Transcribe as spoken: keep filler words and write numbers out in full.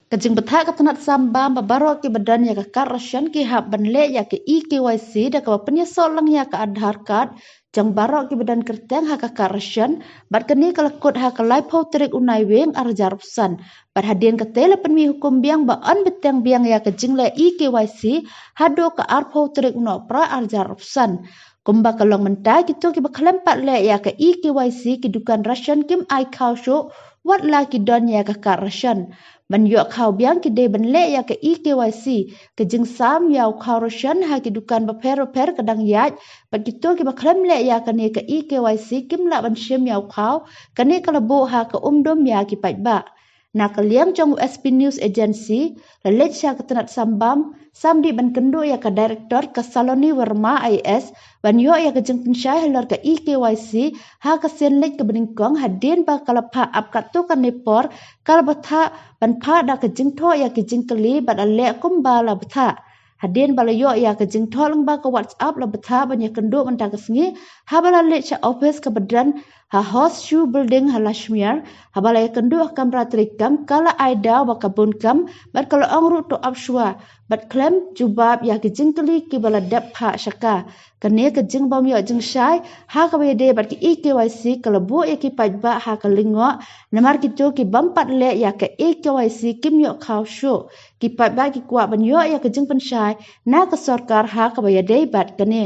Ka jingbthah ka tnat sambam ba baroh kiba don ïa ka kad ration ki hap ban leh ïa ka e-KYC da kaba pynïasoh lang ïa ka Aadhaar card jong baroh kiba don kyrteng ha ka kad ration, bad kane ka la kut ha ka laiphew tarik u Naiwieng arhajar arphew san. Bad hadien kata la pynmih hukum biang ba yn bteng biang ïa ka jingleh e-KYC haduh ka arphew tarik u Nohprah arhajar arphew san. Kumba ka long mynta, kito kiba khlem pat leh ïa ka e-KYC ki dukan ration kim ai khaw shuh, wat la ki don ïa ka kad ration. Ban ïoh khaw biang ki dei ban leh ïa ka e-KYC. Ka jingsam ïa u khaw ration ha ki dukan bapher bapher ka dang ïaid, bad kito kiba khlem leh ïa kane ka e-KYC kim lah ban shim ïa u khaw. Kane ka la buh ha ka umdum ïa ki paidbah. Na ka liang jong u S B News Agency, la leit sha ka tnat sambam, samdih ban kynduh ïa ka Director ka Saloni Verma I A S, ban ïoh ïa ka jingpynshai halor ka e-KYC ha ka sien leit kaba nyngkong, hadien ba ka la phah ap katto katne por ka la bthah ban phah da ka jingthoh ïa ki jingkylli bad la leh kumba la bthah. Hadien ba la ïoh ïa ka jingthoh lyngba ka WhatsApp, la bthah ban ïakynduh mynta ka sngi haba la leit sha ophis kaba don ha Horseshoe Building ha Lasmere. Haba la ïakynduh ha kamra treikam, ka la ai daw ba ka bun kam bad ka la ong ruh to ap shuwa bad khlem jubab ïa ki jingkylli kiba la dep phah sha ka. Kane ka jingbym ïoh jingshai ha kaba ïadei bad ka e-KYC ka la buh ïa ki paidbah ha ka lyngngoh, namar kito ki bym pat leh ïa ka e-KYC kim ïoh khaw shuh. Ki paidbah ki kwah ban ïoh ïa ka jingpynshai na ka sorkar ha kaba ïadei bad kane.